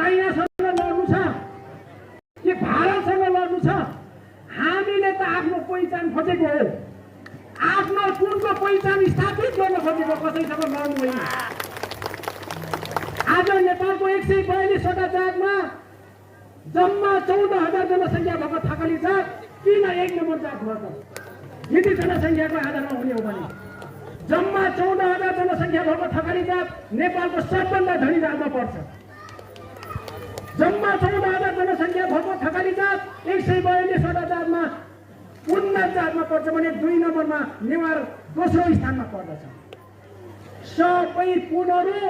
चाइनासँग लड्नु छ कि भारतसँग लड्नु छ? हामीले त आफ्नो पहिचान खोजेको हो, आफ्नो कुनको पहिचान स्थापित गर्न खोजेको, कसैसँग लड्नु होइन। आज नेपालको 142वटा जातमा जम्मा 14,000 जनसङ्ख्या भएको थकाली जात किन 1 नम्बर जात भयो त? यदि जनसङ्ख्याको आधारमा हुने हो भने जम्मा 14,000 जनसङ्ख्या भएको थकाली जात नेपालको सबभन्दा धनी जातमा पर्छ। जम्मा 14,000 जनसङ्ख्या भएको थकाली जात 142वटा जातमा उन्नत जातमा पर्छ भने 2 नम्बरमा नेवार दोस्रो स्थानमा पर्दछ। सबै पुनहरू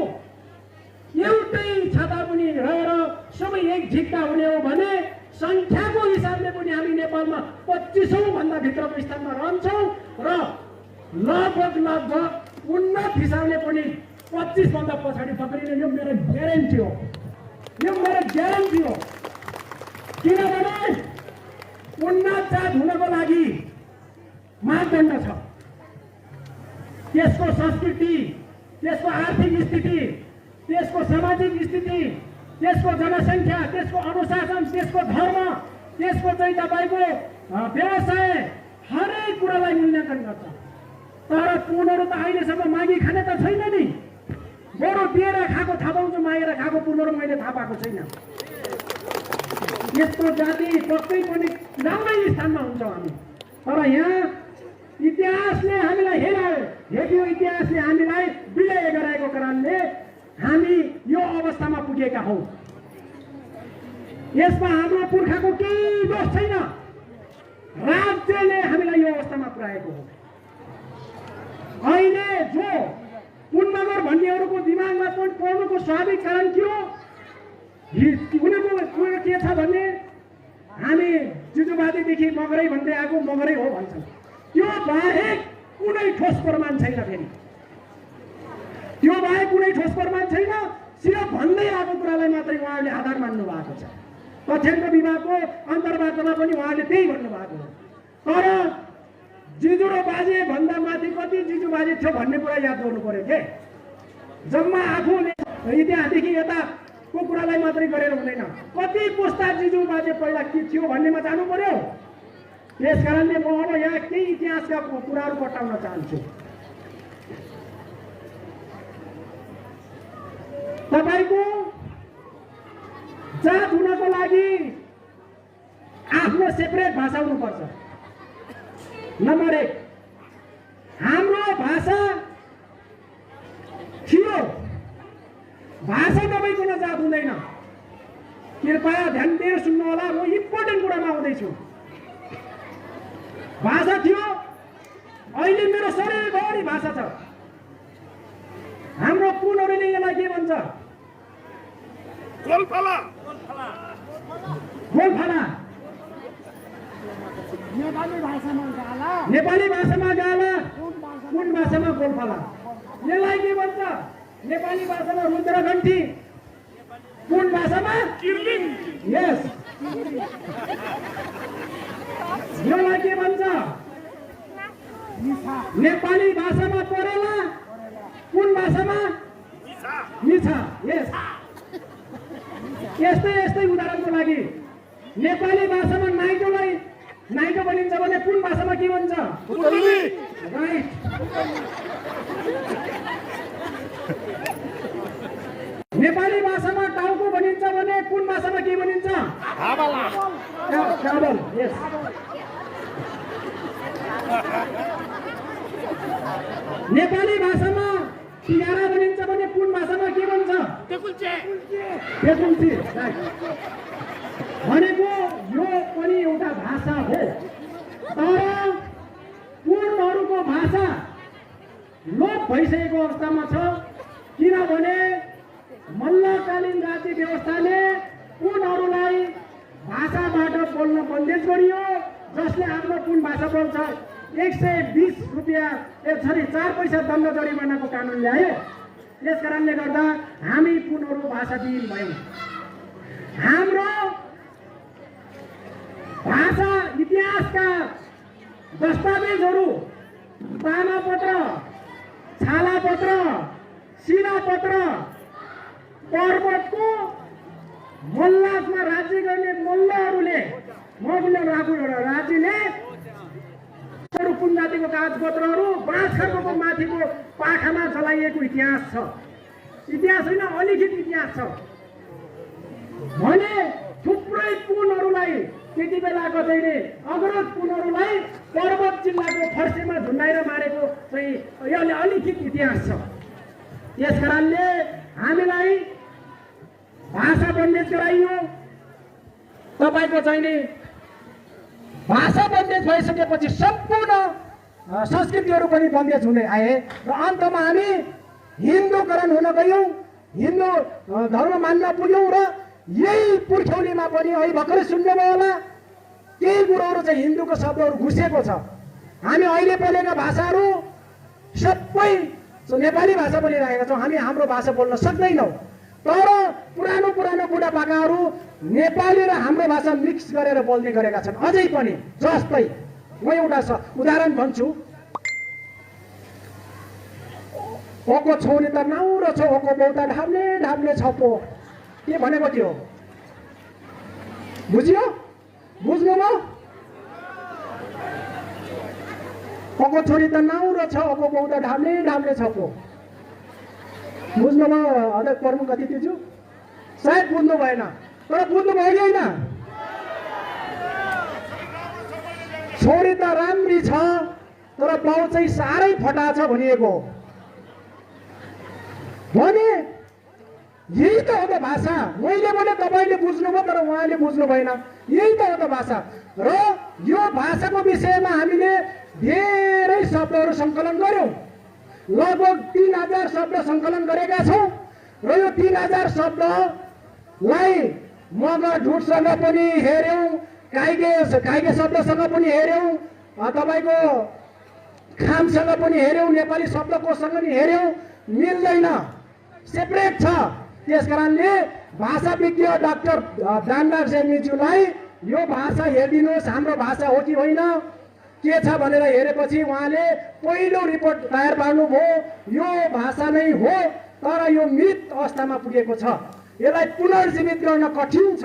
एउटै छाता पनि रहेर सबै एक झिक्का हुने हो भने संख्याको हिसाबले पनि हामी नेपालमा 25औं भन्दा भित्रको स्थानमा रहन्छौँ र लगभग उन्नत हिसाबले पनि 25 भन्दा पछाडि पक्रिने यो मेरो ग्यारेन्टी हो, यो मेरो ग्यारेन्टी हो। किनभने उन्नत जात हुनको लागि मापदण्ड छ, त्यसको संस्कृति, त्यसको आर्थिक स्थिति, त्यसको सामाजिक स्थिति, त्यसको जनसङ्ख्या, त्यसको अनुशासन, त्यसको धर्म, त्यसको चाहिँ तपाईँको व्यवसाय, हरेक कुरालाई मूल्याङ्कन गर्छ। तर पुनहरू त अहिलेसम्म मागी खाने त छैन नि, बरु दिएर खाएको थाहा पाउँछु, मागेर खाएको पुनहरू मैले थाहा पाएको छैन। यस्तो जाति पक्कै पनि राम्रै स्थानमा हुन्छ हामी। तर यहाँ इतिहासले हामीलाई हेऱ्यो, इतिहासले हामीलाई विलय गराएको कारणले हामी यो अवस्थामा पुगेका हौं। यसमा हाम्रो पुर्खाको केही दोष छैन, राज्यले हामीलाई यो अवस्थामा पुर्याएको हो। अहिले जो पुनमगर भन्नेहरूको दिमागमा पर्नुको स्वाभाविक कारण के हो? उनीहरूको कुरो के छ भने हामी जुजुबादीदेखि मगरै भन्दै आएको, मगरै हो भन्छन्। त्यो बाहेक कुनै ठोस प्रमाण छैन, फेरि त्यो बाहेक कुनै ठोस प्रमाण छैन। सिर्फ भन्दै आएको कुरालाई मात्रै उहाँहरूले आधार मान्नु भएको छ। तथ्याङ्क विभागको अन्तर्वार्तामा पनि उहाँहरूले त्यही भन्नुभएको हो। तर जिजु र बाजे भन्दा माथि कति जिजु बाजे थियो भन्ने कुरा याद गर्नु पर्यो के। जम्मा आफूले इतिहासदेखि यताको कुरालाई मात्रै गरेर हुँदैन, कति पुस्ता जिजु बाजे पहिला के थियो भन्नेमा जानु पर्यो। त्यस कारणले म अब यहाँ केही इतिहासका कुराहरू बताउन चाहन्छु। तपाईको जात हुनको लागि आफ्नो सेपरेट भाषा हुनुपर्छ। नम्बर 1, हाम्रो भाषा थियो, भाषा नभइकन जात हुँदैन। कृपया ध्यान दिएर सुन्नु होला, म इम्पोर्टेन्ट कुरामा आउँदैछु। भाषा थियो, अहिले मेरो शरीरभरि भाषा छ। हाम्रो पुनहरूले यसलाई के भन्छ? गोलफाला। गोलफाला नेपाली भाषामा गाला, नेपाली भाषामा गाला, कुन भाषामा गोलफाला। यसलाई के भन्छ? नेपाली भाषामा रुद्रघण्टी, कुन भाषामा? किर्लिङ। यस, यसलाई के भन्छ? नेपाली भाषामा परेला, कुन भाषामा? मिछा। यस, यस्तै यस्तै उदाहरणको लागि नेपाली भाषामा नाइटोलाई नाइटो भनिन्छ भने कुन भाषामा के भन्छ? राइट। नेपाली भाषामा टाउको भनिन्छ भने कुन भाषामा के भनिन्छ? काबल। यस, नेपाली भाषामा तिहारा भनिन्छ भने कुन भाषामा के भन्छ? टेकुल्चे। भनेको यो पनि एउटा भाषा हो। तर पुनहरूको भाषा लोप भइसकेको अवस्थामा छ, किनभने मल्लकालीन राज्य व्यवस्थाले पुनहरूलाई भाषाबाट बोल्न बन्देज गरियो। जसले आफ्नो पुन भाषा बोल्छ 120 रुपियाँ 4 पैसा दण्ड जरिमानाको कानुन ल्याए। यस कारणले गर्दा हामी पुनहरू भाषाविहीन भयौँ। हाम्रो भाषा इतिहासका दस्तावेजहरू, तानापत्र, छालापत्र, शिलापत्र, पर्वतको मल्लासमा राज्य गर्ने मल्लहरूले राज्यले कुन जातिको कागजपत्रहरू बाँसखरको माथिको पाखामा चलाइएको इतिहास छ। इतिहास होइन, अलिखित इतिहास छ भने थुप्रै पुनहरूलाई त्यति बेलाको चाहिँ अग्रज पुनहरूलाई पर्वत जिल्लाको फर्सेमा झुन्डाएर मारेको चाहिँ यसले अलिखित इतिहास छ। त्यस कारणले हामीलाई भाषा बन्देज गराइयो। तपाईँको चाहिँ नि भाषा बन्देज भइसकेपछि सम्पूर्ण संस्कृतिहरू पनि बन्देज हुँदै आए र अन्तमा हामी हिन्दूकरण हुन गयौँ, हिन्दू धर्म मान्न पुग्यौँ र यही पुर्ख्यौलीमा पनि अहिले भर्खरै सुन्नुभयो होला केही कुरोहरू चाहिँ हिन्दूको शब्दहरू घुसेको छ। हामी अहिले बोलेका भाषाहरू सबै नेपाली भाषा बोलिरहेका छौँ, हामी हाम्रो भाषा बोल्न सक्दैनौँ। तर पुरानो बुढापाकाहरू नेपाली र हाम्रो भाषा मिक्स गरेर बोल्ने गरेका छन् अझै पनि। जस्तै म एउटा उदाहरण भन्छु, ओको छोरी त नाउरो छ, ओको बौता ढाब्ले ढाब्ले छ पो, के भनेको थियो बुझ्यो? बुझ्नुभयो? ओको छोरी त नाउरो छ, ओको बौता ढाब्ले ढाब्ले छ पो, बुझ्नुभयो? अध्यक्ष प्रमुख अतिथिज्यू सायद बुझ्नु भएन, तर बुझ्नुभयो कि होइन? छोरी त राम्री छ तर बाउ चाहिँ साह्रै फटा छ भनिएको भने यही त हो त भाषा। मैले भने तपाईँले बुझ्नुभयो तर उहाँले बुझ्नु भएन, यही त हो त भाषा। र यो भाषाको विषयमा हामीले धेरै शब्दहरू सङ्कलन गर्यौँ, लगभग 3000 शब्द सङ्कलन गरेका छौँ र यो 3000 शब्दलाई मगर ढुटसँग पनि हेऱ्यौँ, काइगे शब्दसँग पनि हेऱ्यौँ, तपाईँको खामसँग पनि हेऱ्यौँ, नेपाली शब्दकोशसँग पनि हेऱ्यौँ, मिल्दैन, सेपरेट छ। त्यस कारणले भाषा विज्ञ डाक्टर दानराज रेग्मीज्यूलाई यो भाषा हेरिदिनुहोस्, हाम्रो भाषा हो कि होइन के छ भनेर हेरेपछि उहाँले पहिलो रिपोर्ट तयार पार्नुभयो, यो भाषा नै हो तर यो मृत अवस्थामा पुगेको छ, यसलाई पुनर्जीवित गर्न कठिन छ,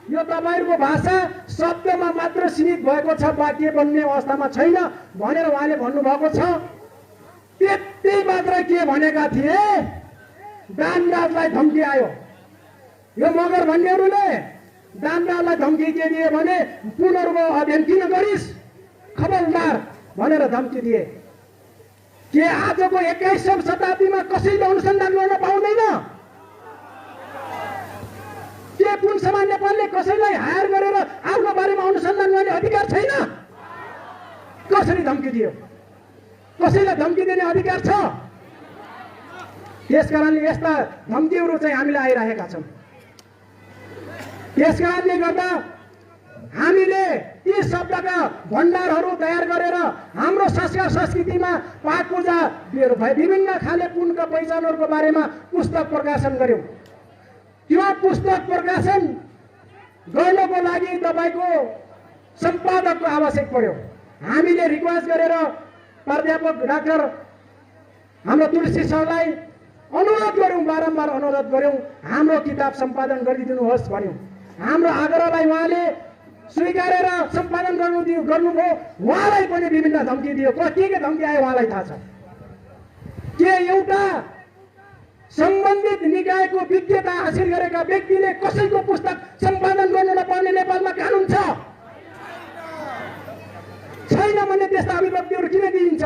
यो तपाईँहरूको भाषा शब्दमा मात्र सीमित भएको छ, वाक्य बन्ने अवस्थामा छैन भनेर उहाँले भन्नुभएको छ। त्यति मात्र के भनेका थिए, दानराजलाई धम्की आयो। यो मगर भन्नेहरूले दानराजलाई धम्की के दिए भने पुनर्को अध्ययन किन गरिस् खबरदार भनेर धम्की दिए। के आजको 21औं शताब्दीमा कसैले अनुसन्धान गर्न पाउँदैन? के पुनसभा नेपालले कसैलाई हायर गरेर आफ्नो बारेमा अनुसन्धान गर्ने अधिकार छैन? कसरी धम्की दियो? कसैलाई धम्की दिने अधिकार छ? त्यस कारणले यस्ता धम्कीहरू चाहिँ हामीलाई आइरहेका छन्। त्यस कारणले गर्दा हामीले ती शब्दका भण्डारहरू तयार गरेर हाम्रो संस्कार संस्कृतिमा पाठ पूजा विभिन्न खाले पुनका पहिचानहरूको बारेमा पुस्तक प्रकाशन गर्यौं। त्यो पुस्तक प्रकाशन गर्नको लागि तपाईको सम्पादकको आवश्यक पर्यो। हामीले रिक्वेस्ट गरेर प्राध्यापक डाक्टर हाम्रो तुलसी सरलाई अनुरोध गर्यौं, बारम्बार अनुरोध गर्यौं, हाम्रो किताब सम्पादन गरिदिनुहोस् भन्यौं। हाम्रो आग्रहलाई उहाँले स्वीकारेर सम्पादन गर्नुभयो। उहाँलाई पनि विभिन्न धम्की दियो। के धम्की आयो उहाँलाई थाहा छ। के एउटा सम्बन्धित निकायको विज्ञता हासिल गरेका व्यक्तिले कसैको पुस्तक सम्पादन गर्नु नपर्ने नेपालमा कानुन छ? छैन भने त्यस्ता अभिव्यक्तिहरू किन दिइन्छ?